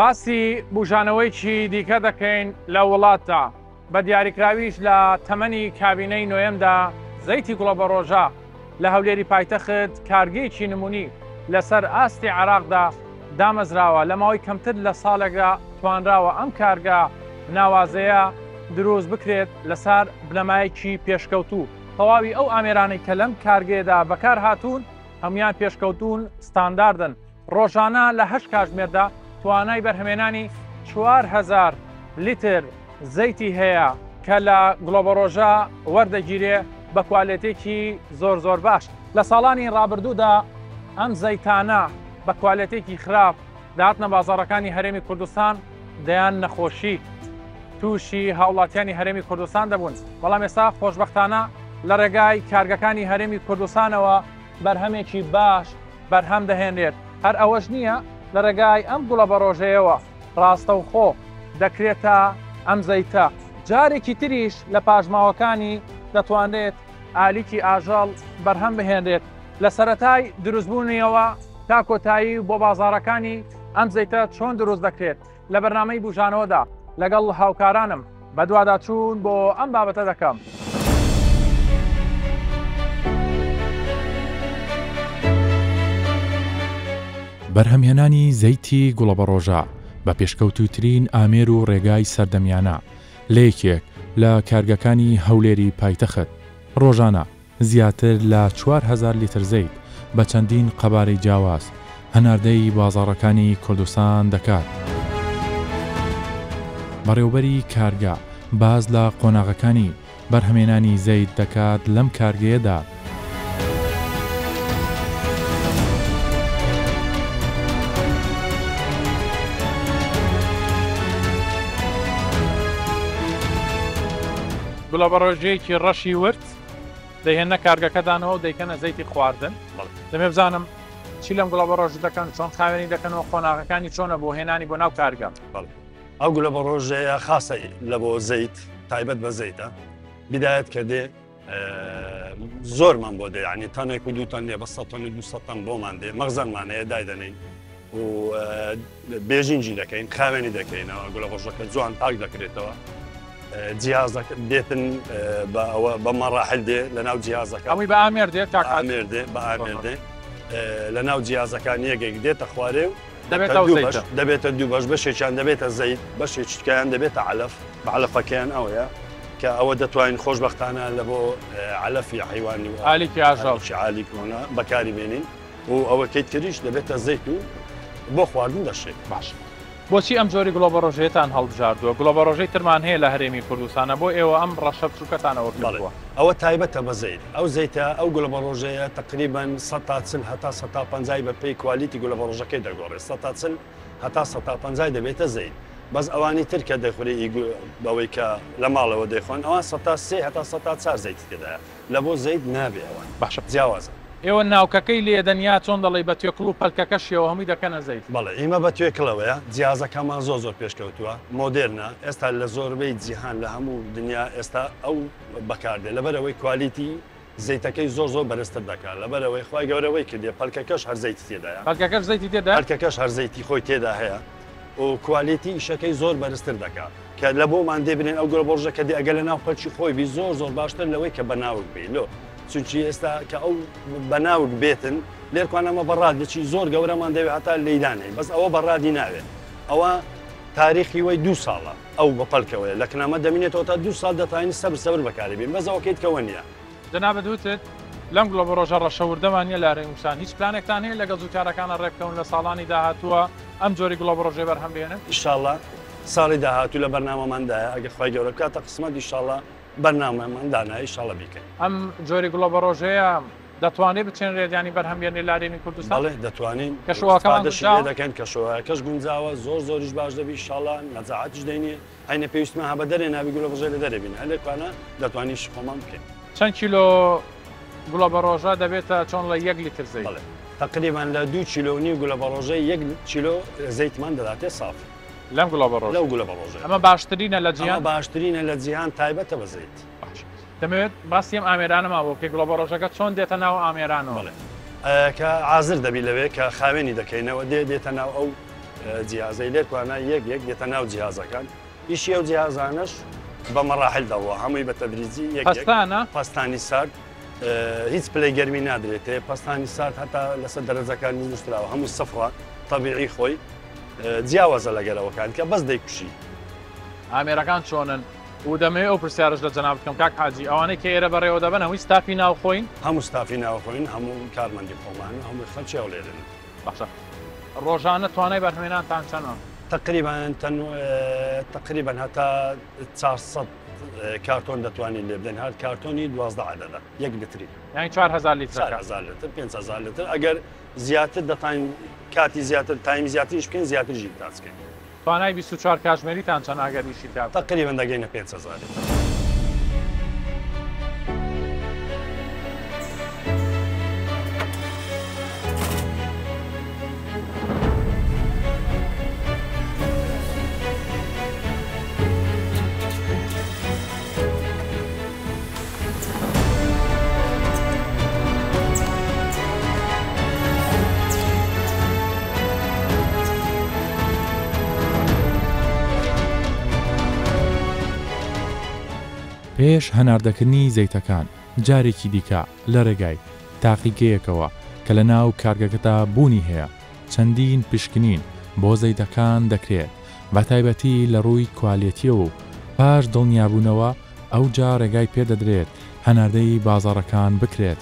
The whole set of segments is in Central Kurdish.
باسی بوژانەوەیەکی دیکە دەکەین لە وڵاتدا، بە دیاریکراویش لە تەمەنی کابینەی نۆیەمدا زەیتی گوڵەبەڕۆژە لە هەولێری پایتەخت کارگەیەکی نمونی لەسەر ئاستی عێراقدا دامەزراوە، لە ماوەی کەمتر لە ساڵێکدا توانراوە ئەم کارگە ناوازەیە دروست بکرێت لەسەر بنەمایەکی پێشکەوتوو، تەواوی ئەو ئامێرانەی کە لەم کارگەیەدا بەکارهاتوون هەموویان پێشکەوتوون ستانداردن. ڕۆژانە لە هەشت کاژمێردا توانای بەرهەمێنانی 4000 لیتر زەیتی هەیە کە لە گڵۆبەڕۆژە وەردەگیرێ بە کوالێتێکی زۆر زۆر باش. لە ساڵانی ڕابردوودا ئەم زەیتانە بە کوالێتێکی خراپ دەهاتنە بازاڕەکانی هەرێمی کوردستان، دەیان نەخۆشی تووشی هاوڵاتیانی هەرێمی کوردستان دەبوون، بەڵام ئێستا خۆشبەختانە لە ڕێگای کارگەکانی هەرێمی کوردستانەوە بەرهەمێکی باش بەرهەم دەهێنرێت، هەر ئەوەش نییە لە ڕێگای ئەم گوڵەبەڕۆژەیەوە ڕاستەوخۆ دەکرێتە ئەم زەیتە، جارێکی تریش لە پاشماوەکانی دەتوانرێت ئالیکی ئاژەڵ بەرهەم بهێنرێت، لە سەرەتای دروستبوونیەوە تا کۆتایی و بۆ بازاڕەکانی ئەم زەیتە چۆن دروست دەکرێت لە بەرنامەی بوژانەوەدا لەگەڵ هاوکارانم بەدواداچوون بۆ ئەم بابەتە دەکەم. بەرهەمهێنانی زەیتی گوڵەبەڕۆژە بە پێشکەوتووترین ئامێر و ڕێگای سەردەمیانە لە یەکێک لە کارگەکانی هەولێری پایتەخت ڕۆژانە زیاتر لە 4000 لیتر زەیت بە چەندین قەبارەی جیاواز هەناردەی بازاڕەکانی کوردستان دەکات. بەڕێوبەری کارگە باس لە قۆناغەکانی بەرهەمێنانی زەیت دەکات لەم کارگەیەدا. گوڵەبەڕۆژەیەکی ڕەشی ورد دەیهێننە کارگەکەدانەوە و دەیکەنە زەیتی خواردن. دەمێ بزانم چی لەم گوڵەبەڕۆژە دەکەن، چۆن خاوێنی دەکەن و قۆناغەکانی چۆنە بۆ هێنانی بۆ ناو کارگە؟ بەڵێ ئەو گولەبەڕۆژەیە خاسە لە بۆ زەیت تایبەت بە زەیتە بدایەت کە دێ زۆرمان بۆ دێ ینی تەنێک و دوو تەن نیە بە 100 تۆن و 200 تەن بۆمان دێ مەخزەنمان هەیە دایدەنین و بێژینجی دەکەین خاوێنی دەکەینەوە گولەبەڕۆژەکە جوان پاک دەکرێتەوە جیازەکە دێتن بە ئەوە بە مەڕاحل دێ لە ناو جیازەکە ئەوی بە ئامێر دێت تا ئامێر دێ بە ئامێر دێ لە ناو جیازەکان یەکێک دێتە خوارێ و دەبێتە دوو بەش دەبێتە دوو بەش بەشێکیان دەبێتە زەیت بەشێکیان دەبێتە عەلەف بە عەلەفەکەیان ئەوەیە کە ئەوە دەتوانین خۆشبەختانە لە بۆ عەلەفی حیوانی و ئالیکی ئاژەڵ عالیکۆنە بەکاری بێنین و ئەوە کەیت تریش دەبێتە زەیت و بۆ خواردن دەشێت. باش بۆچی ئەم جۆری گڵۆبەڕۆژەیەتان هەڵبژاردووە؟ گڵۆبەڕۆژەی ترمان هەیە لە هەرێمی کوردستانە بۆ ئێوە ئەم ڕەشە بچووکەتان ئەوە بەڵێ کردووە؟ ئەوە تایبەتە بە زەیت ئەو زەیتە ئەو گوڵەبەڕۆژەیە تەقریبەن سەتا چل هەتا سەتا پەنجای بە پێی quality گوڵەبەڕۆژەکەی دەگۆڕێت سەتا چل هەتا سەتا پەنجای دەبێتە زەیت بەس ئەوانی تر کە دەخورێ ئی بەوەی کە لە ماڵەوە دەیخۆن ئەوان سەتا سێ هەتا سەتا چار زەیتی تێدایە لە بۆ زەیت نابێ ئەوان باشە جیاوازە. ئێوە ناوکەکەی لێدەن یا چۆن دەڵێی بە توێکڵ و پەلکەکەشیەوە هەمووی دەکەنە زەیت؟ بەڵێ ئیمە بە توێکڵەوەیە جیازەکەمان زۆر زۆر پێشکەوتووە مۆدێرنە ئێستا لە زۆربەی جیهان لە هەموو دنیا ئێستا ئەو بەکاردێ لەبەرئەوەی quality زەیتەکەی زۆر زۆر بەرزتر دەکات لەبەرئەوەی خوای گەورە وەی کردیە پەلکەکەش هەر زەیتی تێدایە. پەلکەکەش زەیتی تێدایە؟ پەلکەکەش هەر زەیتی خۆی تێدا هەیە و quality ئیشەکەی زۆر بەرزتر دەکات کە لە بۆمان دێ بنێن ئەو گۆڵە کە دێ ئەگەر لە ناو پەلکی خۆی بی زۆر زۆر باشتر لەوەی کە بە ناوک بی لۆ چونکی ئێستا کە ئەو بە ناوک بێتن لێرکوان ئەمە بەڕاد دەچی زۆر گەورەمان دەوێت هەتا لێدانێ بەس ئەوە بەڕادی ناوێت ئەوە تاریخی وەی دوو ساڵە ئەو بە پەلکەوەیە لە کنامە دەمینێتەوە تا دوو ساڵ دەتوانین سەبر سەبر بەکاری بین بەس ئەوەکەیت کەوە نییە. جەنابت وتت لەم گڵۆبەڕۆژە ڕەشە وردەمان نیە لە هەرێمی کوردستان هیچ پلانێکتان هەیە لەگەڵ جوتیارەکانا ڕێبکەون لە ساڵانی داهاتووە ئەم جۆری گڵۆبەڕۆژەی بەرهەم بهێنن؟ ئیشاڵا ساڵی داهاتوو لە بەرنامەماندایە ئەگەر خوای گەورە بکاتە قسمەت ئیشاڵا بەرنامەمان دانا ئیشاڵا بیکەین. ئەم جۆری گڵۆبەڕۆژەیە دەتوانرێت بچێنرێت یانی بەرهەم بێنرێت لە هەرێمی کوردستان؟ بەڵێ دەتوانین کەشوهەواکەمان ئیستفادەشی لێ گونجاوە؟ دەکەین کەشوهەواکەش گونجاوە زۆر زۆریش باش دەبی ئیشاڵا نەجاعەتیش دەینێ هەینە پێویستمان هە بە دەرێ نابی گولە بڕژێ لە دەرێ بین هەلێ کوانە دەتوانین ئیشی خۆمان بکەین. چەند کیلۆ گوڵە بەڕۆژە دەبێتە چۆن ڵێ یەک لیتر زەیت؟ بەڵێ تەقریبەن لە دوو کیلۆ و نیو گولە بەڕۆژە یەک کیلۆ زەیتمان دەداتێ سافی. لەم گوڵە بەڕۆژە؟ لەو گولە بەڕۆژەیە. ئەمە باشترینە لە جیهان؟ ئەمە باشترینە لە جیهان تایبەتە بە زەیت. باش دەمەوێت باسی ئەم ئامێرانەمان بۆ بکەی گوڵە بەڕۆژەکە چۆن دێتە ناو ئامێرانەوە؟ بەڵێ کە عازر دەبی لەوێ کە خاوێنی دەکەینەوە دێ دێتە ناو ئەو. جیهازەی لێرکوانە یەک یەک دێتە ناو جیهازەکان. ئیشی ئەو جیهازانەش بە مەراحل دەڕوا، هەمووی بە تەدریجی یەک یەک. پەستانە؟ پەستانی سارد، هیچ پلەی گەرمی نادرێتێ، پەستانی سارد هەتا لەسەر دەرەجەکانی نووسراوە هەمووی سفرە تەبیعی خۆی جیاوازە لەگەر ئەوەکان کە بەس دەیکوشی. ئامێرەکان چۆنن؟ و دەمەوێ ئەو پرسیارەش لە جەنابت بکەم کاک حاجی، ئەوانەی کە ئێرە بەڕێوە دەبەن هەمووی ستافی ناوخۆین؟ هەموو ستافی ناوخۆین، هەموو کارمەندی خۆمان و هەمووی خەڵکی هەولێرن. باشە ڕۆژانە توانای بەرهەمهێنانتان چەنە؟ تەقریبەن تەقریبەن هەتا 400 کارتۆن دەتوانین لێ بدەین، هەر کارتۆنی 12 عەدەدە یەک لتری. یانی 4000 لیترەکە؟ 4000 لتر 5000 لتر ئەگەر زیاتر دەتوانین کاتی زیاتر تایم زیاتریش بکەین زیاتریشی بتاچکەین. توانای 24 کاتژمێریتان چەند ئەگەر ئیشی تیا بکەن؟ تەقریبەن دەگەینە 5000 لتر. پێش هەناردەکردنی زەیتەکان جارێکی دیکە لە رێگای تاقیگەیەکەوە کە لە ناو کارگەکەدا بوونی هەیە چەندین پشکنین بۆ زەیتەکان دەکرێت بەتایبەتی لە رووی کوالێتیەوە و پاش دڵنیابوونەوە ئەوجا رێگای پێدەدرێت هەناردەی بازاڕەکان بکرێت.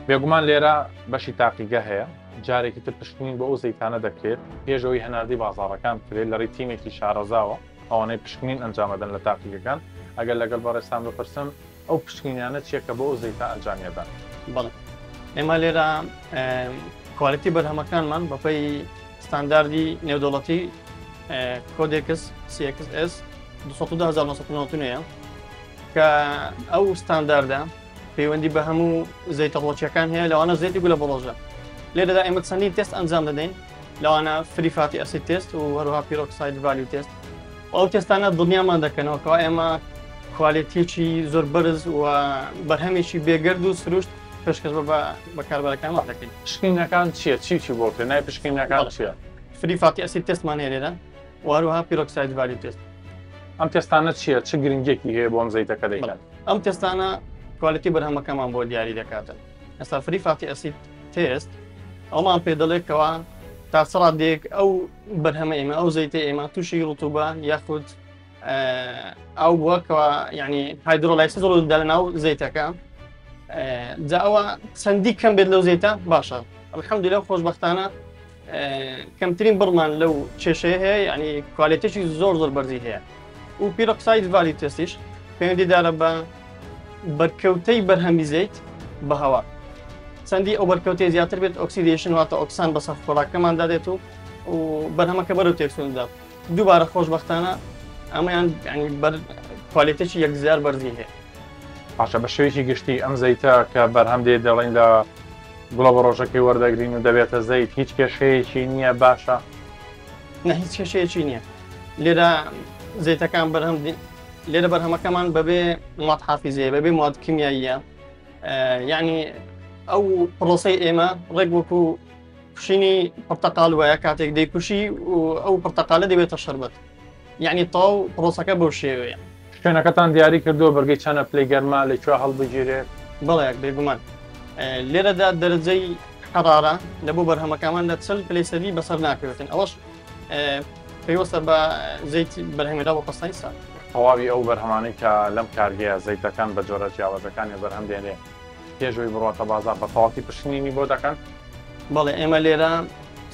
بێگومان لێرە بەشی تاقیگە هەیە، جارێکی تر پشکنین بۆ ئەو زەیتانە دەکرێت پێش ئەوەی هەناردەی بازاڕەکان بکرێت لە ڕێی تیمێکی شارەزاوە ئەوانەی پشکنین ئەنجامەدەن لە تاقیگەکان، ئەگەر لەگەڵ بەڕێزتان بپرسم ئەو پشکنینانە چیە کە بۆ ئەو زەیتە ئەنجامیەدەن؟ بەڵێ ئێمە لێرە quality بەرهەمەکانمان بەپێی ستانداردی نێودەوڵەتی Codex CXS 210999 کە ئەو ستانداردە پەیوەندی بە هەموو زەیتە ڕۆچیەکان هەیە لەوانە زەیتی گولە بەڕۆژە. لێرەدا ئێمە چەندین تێست ئەنجام دەدەین لەوانە free fatty acid test و هەروەها peroxide value test. ئەو تێستانە دڵنیامان دەکەنەوە کەوا ئێمە quality ێکی زۆر بەرز و بەرهەمێکی بێگەرد و سروشت پێشکەش بە بەکاربەرەکانمان دەکەین. پشکنینەکان چییە؟ چی چی بۆ کرێ؟ ناوی پشکنینەکان چییە؟ free fatty acid test مان هەیە لێرە و هەروەها peroxide value test. ئەم تێستانە چییە؟ چ گرنگیەکی هەیە بۆ ئەم زەیتە کە دەیکەن؟ ئەم تێستانە quality بەرهەمەکەمان بۆ دیاری دەکاتن. ئێستا free fatty acid test ئەومان پێ دەڵێت کەوا تا چ ڕادەیەک ئەو بەرهەمە ئێمە ئەو زەیتە ئێمە تووشی ڕتوبە یاخود ئەو بووە کەوا یعنی hydrolysis ڕوودا لە ناو زەیتەکە جا ئەوە چەندی کەم بێت لەو زەیتە باشە. الحەمدللە خۆشبەختانە کەمترین بڕمان لەو کێشەیە هەیە، یعنی quality ێکی زۆر زۆر بەرزی هەیە. و peroxide value test یش پەیوەندیدارە بە بەرکەوتەی بەرهەمی زەیت بە هەوا. چەندی ئەو بەرکەوتەی زیاتر بێت oxidation واتە ئۆکسان بەسەر خۆراکەماندا دێت و بەرهەمەکە بەرەو تێکچوون دەدات. دووبارە خۆشبەختانە ئەمەیان یعنی بەر quality ێکی یەکجار بەرزی هەیە. باشە بە شێوەیەکی گشتی ئەم زەیتە کە بەرهەم دێت دەڵێن لە گوڵە ڕۆژەکەی وەردەگرین و دەبێتە زەیت هیچ کێشەیەکی نییە باشە؟ نە هیچ کێشەیەکی نییە. لێرە زەیتەکان بەرهەم لێرە بەرهەمەکەمان بەبێ مواد حافیزەیە، بەبێ مواد کیمیاییە. یعنی ئەو پرۆسەی ئێمە ڕێک وەکو کوشینی پرتەقال وایە، کاتێک دەیکوشی و ئەو پرتەقالە دەبێتە شەربەت. یعنی تەواو پرۆسەکە بەو شێوەیە. شوێنەکەتان دیاری کردووە بەرگەی چەنە پلەی گەرما لە کوێ هەڵبگیرێت؟ بەڵێ بێگومان. لێرەدا دەرەجەی حەرارە لە بۆ بەرهەمەکانمان لە 40 پلەی سەدی بەسەر ناکەوێتن. ئەوەش پەیوەستە بە زەیت بەرهەمێنراو بە پەستانی سارد. تەواوی ئەو بەرهەمانەی کە لەم کارگەیە زەیتەکان بە جۆرە جیاوازەکانی بەرهەم دێنێ پێش ئەوەی بڕواتە بازاڕ بە تەواوەتی پشکنینی بۆ دەکەن؟ بەڵێ ئێمە لێرە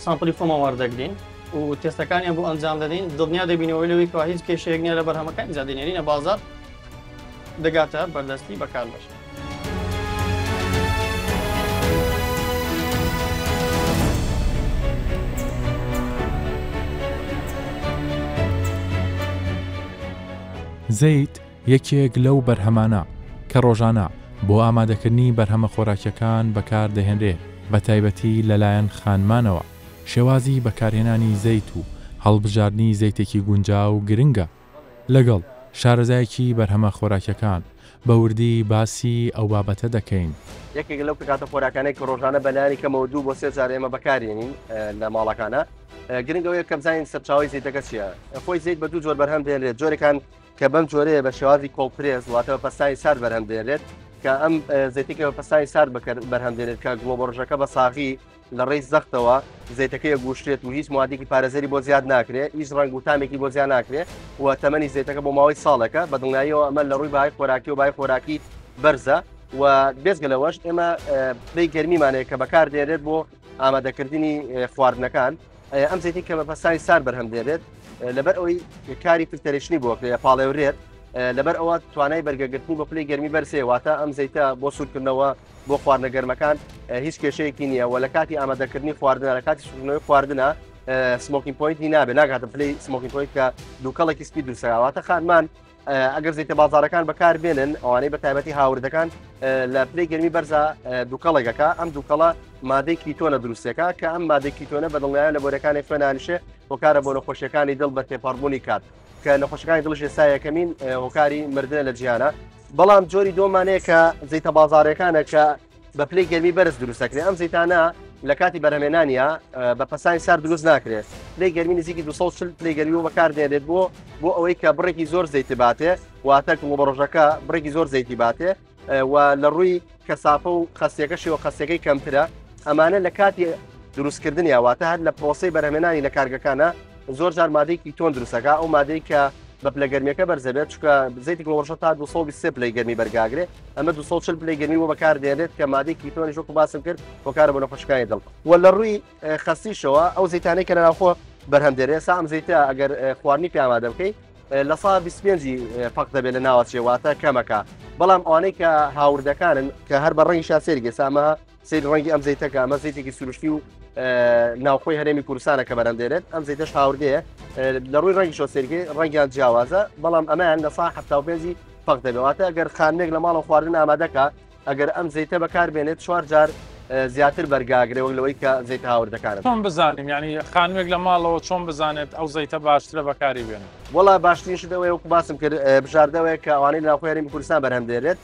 sample ی خۆمان وەردەگرین و تێستەکانیان بۆ ئەنجام دەدەین، دڵنیا دەبینەوە لەوەی کەوا هیچ کێشەیەک نییە لە بەرهەمەکان، ئینجا دەینێرینە بازاڕ دەگاتە بەردەستی بەکاربەر. زەیت یەکێک لەو بەرهەمانە کە ڕۆژانە بۆ ئامادەکردنی بەرهەمە خۆراکیەکان بەکاردەهێنرێت، بەتایبەتی لەلایەن خانمانەوە، شێوازی بەکارهێنانی زەیت و هەڵبژاردنی زەیتێکی گونجاو گرنگە، لەگەڵ شارەزایەکی بەرهەمە خۆراکیەکان. بە وردی باسی ئەو بابەتە دەکەین. یەکێک لەو پێکهاتە خۆراکانەی کە ڕۆژانە بەلایەنی کەمەوە دوو بۆ سێ جار ئێمە بەکارێنین لە ماڵەکانە گرنگ ئەوەیە کە بزانین سەرچاوەی زەیتەکە چییە. خۆی زەیت بە دوو جۆر بەرهەم دێنرێت، جۆرێکان کە بەم جۆرەیە بە شێوازی cold press واتە بە پەستانی سارد بەرهەم دێنرێت کە ئەم زەیتی کە بە پەستانی سارد بەرهەم دێنێت کە گوڵۆبەڕژەکە بە ساغی لە ڕێی زەختەوە زەیتەکەی ئەگوشرێت و هیچ موادێکی پارێزەری بۆ زیاد ناکرێت، هیچ ڕەنگ و تامێکی بۆ زیاد ناکرێت و تەمەنی زەیتەکە بۆ ماوەی ساڵێکە. بە دڵنیاییەوە ئەمە لە ڕووی بەهای خۆراکی و بەهای خۆراکی بەرزە و بێجگە لەوەش ئێمە پلەی گەرمیمان هەیە کە بەکاردێنرێت بۆ ئامادەکردنی خواردنەکان. ئەم زەیتی کە بە پەستانی سارد بەرهەم دێنرێت لەبەر ئەوەی کاری filtration ی بۆ کرێ پاڵێورێت لەبەر ئەوە توانای بەرگەگرتنی بۆ پلەی گەرمی بەرزێ، واتە ئەم زەیتە بۆ سوورکردنەوە بۆ خواردنە گەرمەکان هیچ کێشەیەکی نییە و لە کاتی ئامادەکردنی خواردنە لە کاتی سوورکردنەوەی خواردنە smoking point ی نابێت، ناگاتە پلەی smoking point کە دووکەڵێکی سپی دروستەکە. واتە خانمان ئەگەر زەیتە بازارەکان بەکار بێنن ئەوانەی بە تایبەتی هاوردەکان لە پلەی گەرمی بەرزە دووکەڵێکەکە، ئەم دووکەڵە مادەی ketone ە دروستەکە کە ئەم مادەی ketone ە بە دڵنیایە لە بۆرەکانی خوێنانیشێ هۆکارە بۆ نەخۆشیەکانی دڵ بە تێپەڕبوونی کات کە نەخۆشەکانی دڵش ئێستا یەکەمین هۆکاری مردنە لە جیهانە. بەڵام جۆری دۆمانەیە کە زەیتە بازارەکانە کە بە پلەی گەرمی بەرز دروست دەکرێت. ئەم زەیتانە لە کاتی بەرهەمێنانیا بە پەستانی سارد دروست ناکرێت، پلەی گەرمی نزیکی 240 پلەی گەرمی بۆ بەکاردێنرێت بۆ بۆ ئەوەی کە بڕێکی زۆر زەیت باتێ، واتە گوڵبەڕۆژەکە بڕێکی زۆر زەیتی باتێ و لە ڕووی کەسافە و خەستیەکەشیەوە خەستیەکەی کەمترە. ئەمانە لە کاتی دروستکردنیا واتە هەر لە پرۆسەی بەرهەمێنانی لە کارگەکانە زۆر جار مادەی ketone دروستەکە، ئەو مادەی کە بە پلە گەرمیەکە بەرزەبێت، چونکە زەیتی گوڵەڕۆژە تا 223 پلەی گەرمی بەرگاگرێ، ئەمە 240 پلەی گەرمی بۆ بەکاردێنرێت کە مادەی ketone یش وەکو باسم کرد هۆکارە بۆ نەخۆشیەکانی دڵ. و لە ڕووی خەستیشەوە ئەو زەیتانەی کە لە ناوخۆ بەرهەم دێنرێت، ئێستا ئەم زەیتە ئەگەر خواردنی پێ ئامادە بکەی لە سا 25 فەق دەبێت لە ناوەچێ، واتە کەمەکە. بەڵام ئەوانەی کە هاوردەکانن کە هەر بە ڕەنگی شاسێری ئێستا ئەمە سەیری ڕەنگی ئەم زەیتەکە، ئەمە زەیتێکی سروشتی و ناوخۆی هەرێمی کوردستانە کە بەرهەم دێنێت، ئەم زەیتەش هاوردەیە. لە ڕووی ڕەنگی شۆسێرگی ڕەنگیان جیاوازە، بەڵام ئەمەیان لە سا 75 فەق دەبێت. واتە ئەگەر خانمێک لە ماڵەوە خواردن ئامادەکە ئەگەر ئەم زەیتە بەکار بێنێت چوار جار زیاتر بەرگاگرێ وەک لەوەی کە زەیتە هاوردەکانن. چۆن بزانین یعنی خانمێک لە ماڵەوە چۆن بزانێت ئەو زەیتە باشترە بەکاری بێنێت؟ وەڵا باشترین شت ئەوەیە وەکو باسم کرد بژاردەوەیە کە ئەوانەی لە ناوخۆی هەرێمی کوردستان بەرهەم دێنرێت،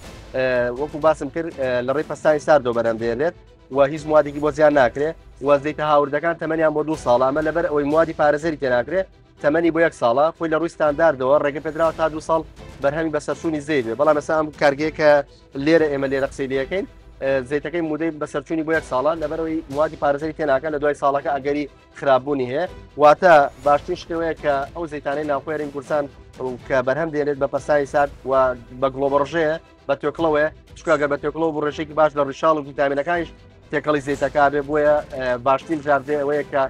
وەکو باسم کرد لە ڕێی پەستانی ساردەوە بەرهەم دێنرێت و هیچ موادێکی بۆ زیان ناکرێ و زەیتە هاوردەکان تەمەنیان بۆ دوو ساڵە، ئەمە لەبەر ئەوەی موادی پارێزەری تێ ناکرێ تەمەنی بۆ یەک ساڵە، خۆی لە ڕووی ستانداردەوە ڕێگە پێدراوە تا دوو ساڵ بەرهەمی بەسەرچوونی زەیت بێ، بەڵام ئێستا ئەم کارگەیە کە لێرە ئێمە لێرە قسەی لێەکەین زەیتەکەی مودەی بەسەرچوونی بۆ یەک ساڵە، لەبەرەوەی موادی پارێزەری تێ ناکە لە دوای ساڵەکە ئەگەری خراپبوونی هەیە. واتە باشترین شتەوەیە کە ئەو زەیتانەی ناوخۆی هەرێمی کوردستان کە بەرهەم دێنێت بە پەستانی سارد و بە گڵۆبەڕژەیە بە توێکڵەوەیە، چونکە ئەگەر بە توێکڵەوە بۆ ڕێژەیەکی باش لە ڕیشاڵ و ڤیتامینەکانیش تێکەڵی زەیتەکە بێ، بۆیە باشترین بژاردە ئەوەیە کە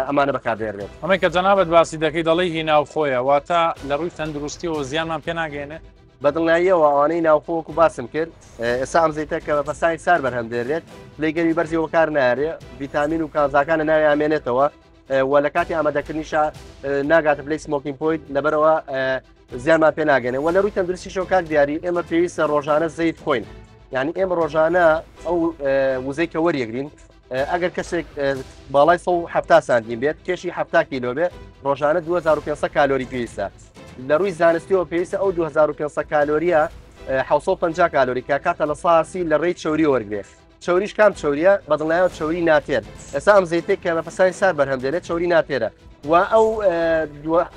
ئەمانە بەکاردێنرێت. ئەمەی کە جەنابت باسی دەکەی دەڵێی هی ناوخۆیە، واتە لە ڕووی تەندروستیەوە زیانمان پێ ناگەیەنێ؟ بە دڵنیاییەوە ئەوانەی ناوخۆ وەکو باسم کرد ئێستا ئەم زەیتە کە بە پەستانی سار بەرهەم دێنرێت پلەی گەرمی بەرزی وەکار نایارێ، ڤیتامین و کانزاکان لە ناوی ئامێنێتەوە و لە کاتی ئامادەکردنیشا ناگاتە پلەی smoking point، لەبەرەوە زیانمان پێ ناگەنێ. و لە ڕووی تەندروستیشەوە کاک دیاری ئێمە پێویستە ڕۆژانە زەیت بخۆین، یعنی ئێمە ڕۆژانە ئەو وزەی کە وەریەگرین ئەگەر کەسێک باڵای 170 سانتیم بێت کێشی 70 کیلۆ بێت ڕۆژانە 2500 کالۆری پێویستە. لە ڕووی زانستیەوە پێویستە ئەو 2500 کالۆریە 750 کالۆری کە کاتە لە ساسی لە ڕێی چەوری وەرگێ. چەوریش کام چەوریە؟ بەدڵنیایەوە چەوری ناتێر. ئێستا ئەم زەیتێک کە بە پەستانی سار بەرهەم دێنێت چەوری ناتێرە و ئەو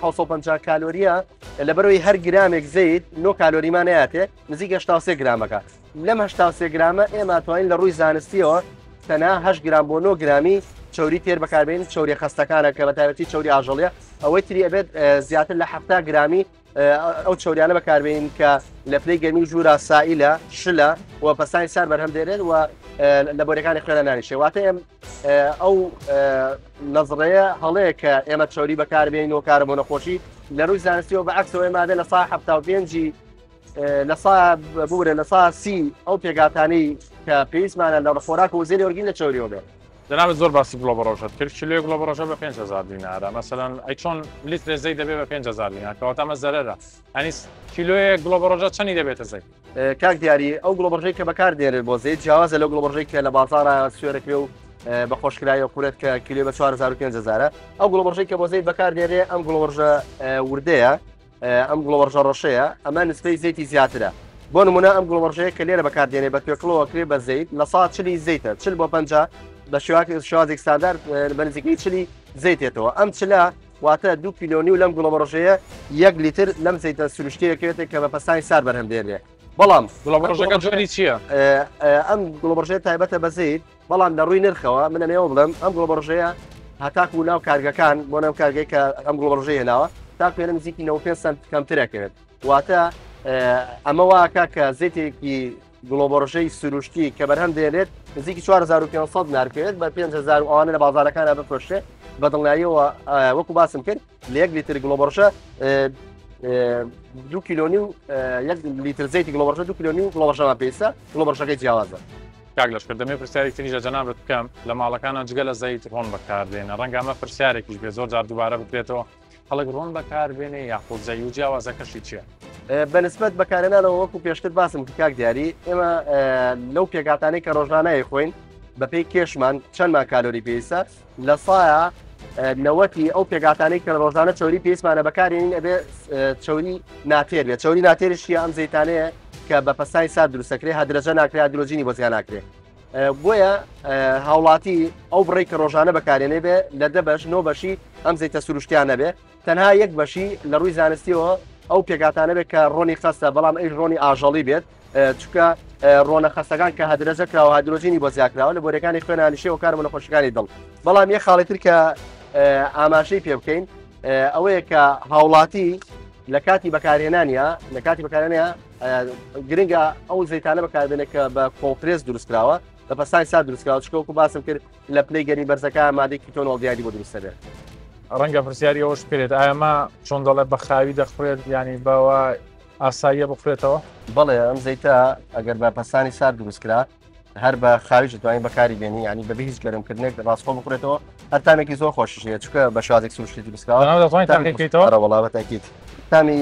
750 کالۆریە لەبەرەوەی هەر گرامێک زەیت 9 کالۆریمان ناتێ نزیک 83 گرامەکە. لەم 83 گرامە ئێمە توانین لە ڕووی زانستیەوە تەنها 8 گرام بۆ 9 گرامی چەوری تێر بەکاربێنین، چەوری خەستەکانە کە بە تایبەتی چەوری ئاژەڵیە، ئەوەی تری ئەبێت زیاتر لە 70 گرامی ئەو چەوریانە بەکاربێنین کە لە پلەی گەرمی ژوورا سائیلە شلە و پەستانی سار بەرهەم دێنێت و لە بۆریەکانی خوێنە نانیشێ. واتە ئێم ئەو نەزڕەیە هەڵەیە کە ئێمە چەوری بەکاربێنین و کارە بۆ نەخۆشی لە ڕووی زانستیەوە بە عەکسەوە ئێمە ئەبێ لە سا 75 لە سا ببورە لە سا 30 ئەو پێکهاتانەی کە پێویستمانە لە خۆراک و وزەی لێوەرگین لە چەوریەوە بێت. جەنابت زۆر باسی گوڵەبەڕۆژەت کرد، کیلۆیەک گوڵەبەڕۆژە بە 5000 دینارە مەسەلەن، ئەی چۆن لیترێ زەیت دەبێ بە 5000 دینار؟ کەواتە ئەمە زەرەرە. یانی کیلۆیەک گوڵەبەڕۆژە چەنی دەبێتە زەیت؟ کاک دیاری ئەو گوڵەبەڕۆژەی کە بەکار دێنرێت بۆ زەیت جیاوازە لەو گوڵەبەڕۆژەی کە لە بازاڕا سوێرەکرێ و بە خۆشکرایە قورەت کە کیلۆی بە 4000 و 5000 ئەو گوڵەبەڕۆژەی کە بۆ زەیت بەکار دێنرێ ئەم گوڵەبەڕۆژە وردەیە، ئەم گوڵەوەڕژە ڕەشەیە، ئەمە نسبەی زەیتی زیاترە. بۆ نمونە ئەم گوڵەبەڕژەیە کە لێرە بەکاردێنێ بە توێکڵەوە کرێ بە زەیت لە سا چلی زەیتە چل بۆ 50 بە شێوازێک ستاندارد بە نزیکەی چلی زەیتێتەوە ئەم چلە واتە دو کیلۆنی و لەم گوڵەبەڕژەیە یەک لیتر لەم زەیتە سروشتیەکەوێتێک کە بە پەستانی سار بەرهەم دێنرێ بەڵام گوڵەبەڕژەکە جۆری چییە؟ ئەم گوڵەبەڕژەیە تایبەتە بە زەیت بەڵام لە ڕووی نرخەوە من ئەمەوە بڵێم ئەم گوڵەبەڕژەیە هەتاکو ناو کارگەکان بۆ ناو کارگەی کە ئەم گوڵەبەڕژەی هێناوە تاکو هێنە نزیکی 95 سەنت کەمترەکەوێت واتە ئەمە واکە کە زەیتێکی گوڵۆبەڕژەی سروشتی کە بەرهەم دێنێت نزیکی 4500 نارکەوێت بە 5000 و ئەوانە لە بازارەکانە بفرۆشێ بە دڵنیاییەوە وەکو باسم کرد لە یەک لیتر گوڵۆبەڕژە دو کیلۆنی و یەک لیتر زەیتی گوڵۆبەڕژە دو کیلۆنی و گوڵۆبەڕژەمان پێویستە گوڵۆبەڕژەکەی جیاوازە. کاک لەشکر دەمەوێت پرسیارێکی تریش لە جەنابت بکەم لە ماڵەکانە جگە لە زەیت ڕۆن بەکاردێنە ڕەنگە ئەمە پرسیارێکیش بێ زۆر جار دووبارە بکرێتەوە خەڵک ڕۆن بەکاربێنێ یاخود زەی و جیاوازەکەشی چییە؟ بەنسبەت بەکارهێنانەوە وەکو پێشتر باسم کرد کاک دیاری ئێمە لەو پێکهاتانەی کە ڕۆژانە ئەیخۆین بەپێی کێشمان چەندمان کالۆری پێویستە لە سایە نەوەتی ئەو پێکهاتانەی کە ڕۆژانە چەوری پێویستمانە بەکارێنین ئەبێ چەوری ناتێر بێت چەوری ناتێریش چیە ئەم زەیتانەیە کە بە پەستانی سارد دروستەکرێ هەدرەجە ناکرێ هەدرۆجینی بۆ زیان ناکرێ بۆیە هاوڵاتی ئەو بڕی کە ڕۆژانە بەکارێنێ بێ لە دە بەش نۆ بەشی ئەم زەیتە سروشتیان نەبێ تەنها یەک بەشی لە ڕووی زانستیەوە ئەو پێکاتانە بێت کە ڕۆنی خەستە بەڵام ئەی ڕۆنی ئاژەڵی بێت چکە ڕۆنە خەستەکان کە هەدرەجە کراوە هایدرۆجینی بۆ زیاکراوە لە بۆریەکانی خوێنانیشی و کارمە نەخۆشیەکانی دڵ بەڵام یە خاڵی تر کە ئاماژەی پێ بکەین ئەوەیە کە هاوڵاتی لە کاتی بەکارهێنانە لە کاتی بەکارهێنانە گرنگە ئەو زەیتانە بەکاربێنێ کە بە cold press دروستکراوە بە پەستانی سارد دروستکراوە چونکە وەکو باسم کرد لە پلەی گەرمی بەرزەکە مادەی ketone aldehyde ی بۆ دروست دەبێت. ڕەنگە پرسیاری ئەوەش بکرێت ئایا مە چۆن دەڵێ بە خاوی دەخورێت یانی بەوە ئاساییە بخورێتەوە؟ بەڵێ ئەم زەیتە ئەگەر بە پەستانی سارد دروست کرا هەر بە خاویش دەتوانین بەکاری بێنی ینی بەبێ هیچ گەرمکردنێک ڕاستخۆ بخورێتەوە هەر تامێکی زۆر خۆشیش هەیە چونکە بە شێوازێک سروشتی دروستکراوە دەتوانین تاقیکەیتەوە؟ ئەرە وەڵا بە تاکید تامی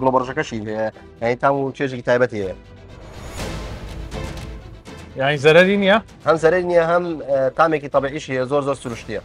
گوڵەبەڕژەکەشی هەیە یعنی تام و چێژێکی تایبەتی هەیە. یعنی زەرەری نییە؟ هەم زەرەری نییە هەم تامێکی تەبیعیشی هەیە زۆر زۆر سروشتیە.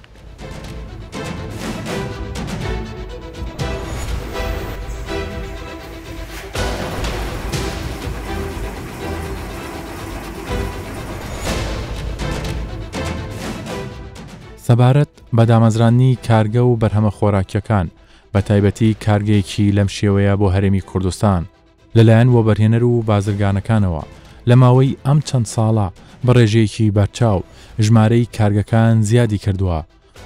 سەبارەت بە دامەزراندنی کارگە و بەرهەمە خۆراکییەکان، بەتایبەتی کارگەیەکی لەم شێوەیە بۆ هەرێمی کوردستان، لەلایەن وەبەرهێنەر و بازرگانەکانەوە لە ماوەی ئەم چەند ساڵە بە ڕێژەیەکی بەرچاو ژمارەی کارگەکان زیادی کردووە،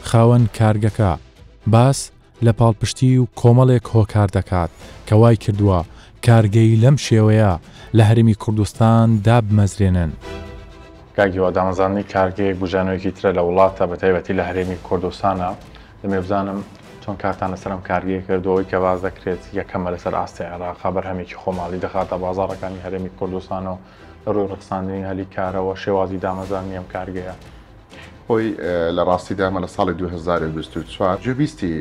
خاوەن کارگەکە باس لە پاڵپشتی و کۆمەڵێک هۆکار دەکات کە وای کردووە کارگەی لەم شێوەیە لە هەرێمی کوردستان دابمەزرێنن. کاک هیوا، دامەزراندنی کارگەیەک بوژانەوەیەکی ترە لە وڵاتە بەتایبەتی لە هەرێمی کوردستانە، دەمەوێت بزانم چۆن کارتان لەسەر ئەم کارگەیە کردووە، ئەوەی کە باس دەکرێت یەکەمە لەسەر ئاستی عێراق بەرهەمێکی خۆماڵی دەخاتە بازاڕەکانی هەرێمی کوردستانەوە لە ڕووی ڕەخساندنی هەلی کارەوە شێوازی دامەزراندنی ئەم کارگەیە. خۆی لە ڕاستیدا ئەمە لە ساڵی 2024 جێبیستی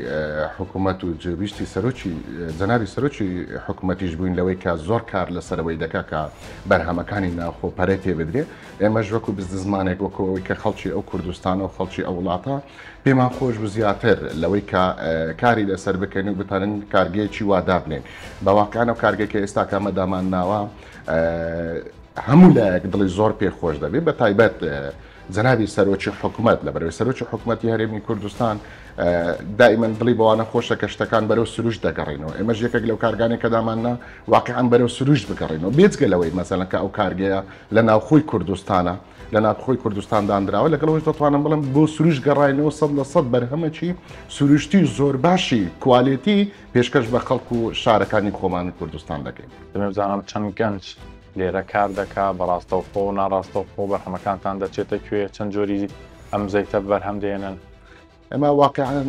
حکوومەت و جێبیستی سەرۆکی جەنابی سەرۆکی حکوومەتیش بووین لەوەی کە زۆر کار لەسەرەوەی دەکا کە بەرهەمەکانی ناوخۆ پەرەی پێ بدرێ ئێمەش وەکو بزنسمانێک وەکو ئەوەی کە خەڵکی ئەو کوردستانە و خەڵکی ئەو وڵاتە پێمان خۆش بوو زیاتر لەوەی کە کاری لەسەر بکەین و بتوانین کارگەیەکی وا دابنێین بە واقیعەن ئەو کارگەی کە ئێستا کە ئەمە دامان ناوە هەموو لایەک دڵی زۆر پێ خۆش دەبێت بە تایبەت جەنابی سەرۆکی حکومەت لە بەرەوەی سەرۆکی حکومەتی هەرێمی کوردستان دائیمەن دڵی بەوانە خۆشە کە شتەکان بەرەو سروشت دەگەڕینەوە ئێمەش یەکێک لەو کارگانێک کە داماننا واقعا بەرەو سروشت بگەڕینەوە بێجگە لەوەی مەسەلەن کە ئەو کارگەیە لە ناوخۆی کوردستانە لە ناوخۆی کوردستان دانراوە لەگەڵ ئەوەش دەتوانم بڵێم بۆ سروشت گەڕاینەوە 100% بەرهەمێکی سروشتی زۆر باشی quality پێشکەش بە خەڵک و شارەکانی خۆمان کوردستان دەکەین. دەمەوێت بزانم چەند گەنج لێرە کار دەکا بە ڕاستەوخۆ و ناڕاستەوخۆ بەرهەمەکانتان دەچێتە کوێ چەند جۆری ئەم زەیتە بەرهەم دێنن؟ ئێمە واقیعەن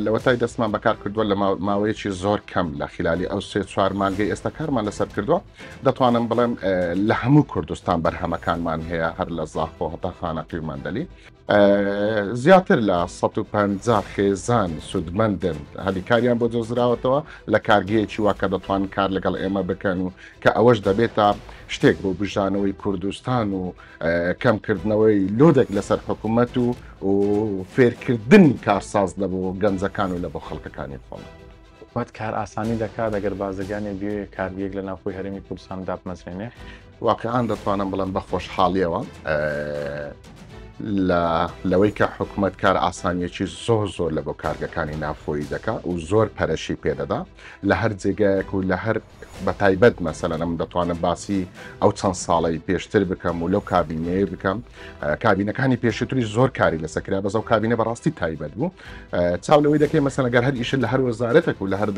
لەوەتای دەستمان بەکار کردووە لە ماوەیەکی زۆر کەم لە خلالی ئەو سێ چوار مانگەی ئێستا کارمان لەسەر کردووە دەتوانم بڵێم لە هەموو کوردستان بەرهەمەکانمان هەیە هەر لە زاخۆ هەتا خانەقی و مەندەلی زیاتر لە 150 خێزان سوودمەندن هەلی کاریان بۆ دۆزراوەتەوە لە کارگەیەکی وا کە دەتوانن کار لەگەڵ ئێمە بکەن و کە ئەوەش دەبێتە شتێک بۆ بژانەوەی کوردستان و کەمکردنەوەی لۆدێک لەسەر حکوومەت و و فێرکردنی کارساز لە بۆ گەنجەکان و لە بۆ خەڵکەکانی خۆمان. حکومەت کارئاسانی دەکات ئەگەر بازرگانێک بیەوێ کارگەیەک لە ناوخۆی هەرێمی کوردستان دابمەزرێنێ؟ واقیعەن دەتوانم بڵێم بە خۆشحاڵیەوە لە لەوەی کە حکومەت کار ئاسانیەکی زۆر زۆر لە بۆ کارگەکانی ناوخۆیی دەکا و زۆر پەرەشی پێدەدا لە هەر جێگایەک و لە هەر بە تایبەت مەسەلەن من دەتوانم باسی ئەو چەند ساڵەی پێشتر بکەم و لەو کابینەیە بکەم کابینەکانی پێشتری زۆر کاری لەسەر کرا بەس ئەو کابینە بەڕاستی تایبەت بوو چاو لەوەی دەکەی مەسەلەن گەر هەر ئیشت لە هەر وەزارەتێک و لە هەر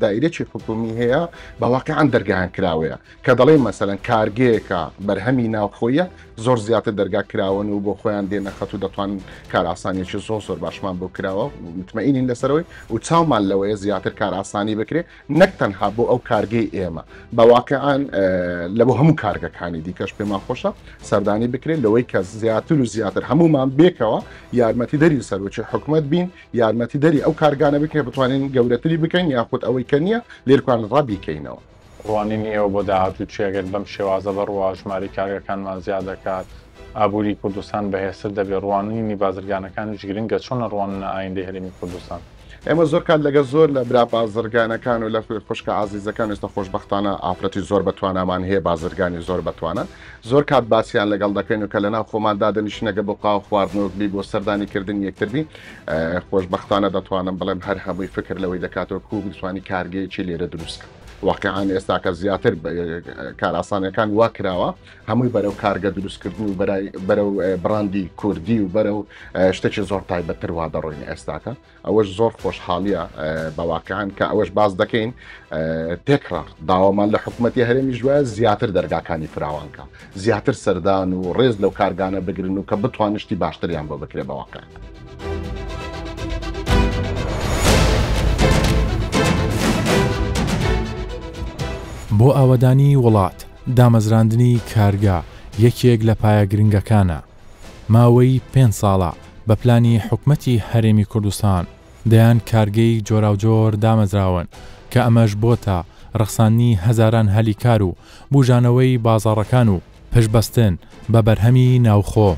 دایرەکی حکومی هەیە بە واقعان دەرگایان کراوەیە کە دەڵێن مەسەلەن کارگەیەکە بەرهەمی ناوخۆیە زۆر زیاتر دەرگا کراون و بۆ خۆیان دێنە خەت و دەتوان کارئاسانیەکی زۆر زۆر باشمان بۆ کراوە متمەئینین لەسەرەوەی و چاومان لەوەیە زیاتر کارئاسانی بکرێ نەک تەنها بۆ ئەو کارگەی ئێمە بە واقعان لە بۆ هەموو کارگەکانی دیکەش پێمان خۆشە سەردانی بکرێت لەوەی کە زیاتر و زیاتر هەمومان بێکەوە یارمەتی دەری سەرۆکی حکومت بین یارمەتی دەری ئەو کارگانە بکرێت بتوانین گەورەتری بکەین یاخود ئەوەی کە نییە لێرکان ڕابیکەینەوە. ڕوانینی ئێوە بۆ داهاتوو چییە گەر بەم شێوازە بڕوا ژمارەی کارگەکانمان زیاد دەکات، ئابووری کوردستان بەهێزتر دەبێت، ڕوانینی بازرگانەکانیش گرنگە، چۆن ئەڕواننە ئایندەی هەرێمی کوردستان؟ ئێمە زۆر کات لەگەڵ زۆر لە برا بازرگانەکان و لە خوشکە ئازیزەکان ئێستا خۆشبەختانە ئافرەتی زۆر بەتوانامان هەیە بازرگانی زۆر بەتوانان زۆر کات باسیان لەگەڵ دەکەین و کە لەناو خۆمان دادەنیشین ئەگەر بۆ قاوە خواردنەوەک بی بۆ سەردانی کردنی یەکتر بی خۆشبەختانە دەتوانم بڵێم هەر هەمووی فکر لەوەی دەکاتەوە کو بتوانی کارگەیەکی لێرە دروست کە واقعان ئێستاکە زیاتر کارئاسانیەکان وا کراوە هەمووی بەرەو کارگە دروستکردن و بەرەو بڕاندی کوردی و بەرەو شتێکی زۆر تایبەتتر وا دەڕۆین ئێستاکە ئەوەش زۆر خۆشحاڵیە بە واقعان کە ئەوەش باس دەکەین تێکڕا داوامان لە حکوومەتتی هەرێمی ژوە زیاتر دەرگاکانی فراوانکە زیاتر سەردان و ڕێز لەو کارگانە بگرن و کە بتوانشتی باشتریان بۆ بکرێ بە واقع. بۆ ئاوەدانی وڵات دامەزراندنی کارگە یەکێک لە پایە گرنگەکانە. ماوەی پێنج ساڵە بە پلانی حکومەتی هەرێمی کوردستان دەیان کارگەی جۆراوجۆر دامەزراون کە ئەمەش بۆتە ڕەخساندنی هەزاران هەلی کار و بوژانەوەی بازاڕەکان و پشتبەستن بە بەرهەمی ناوخۆ.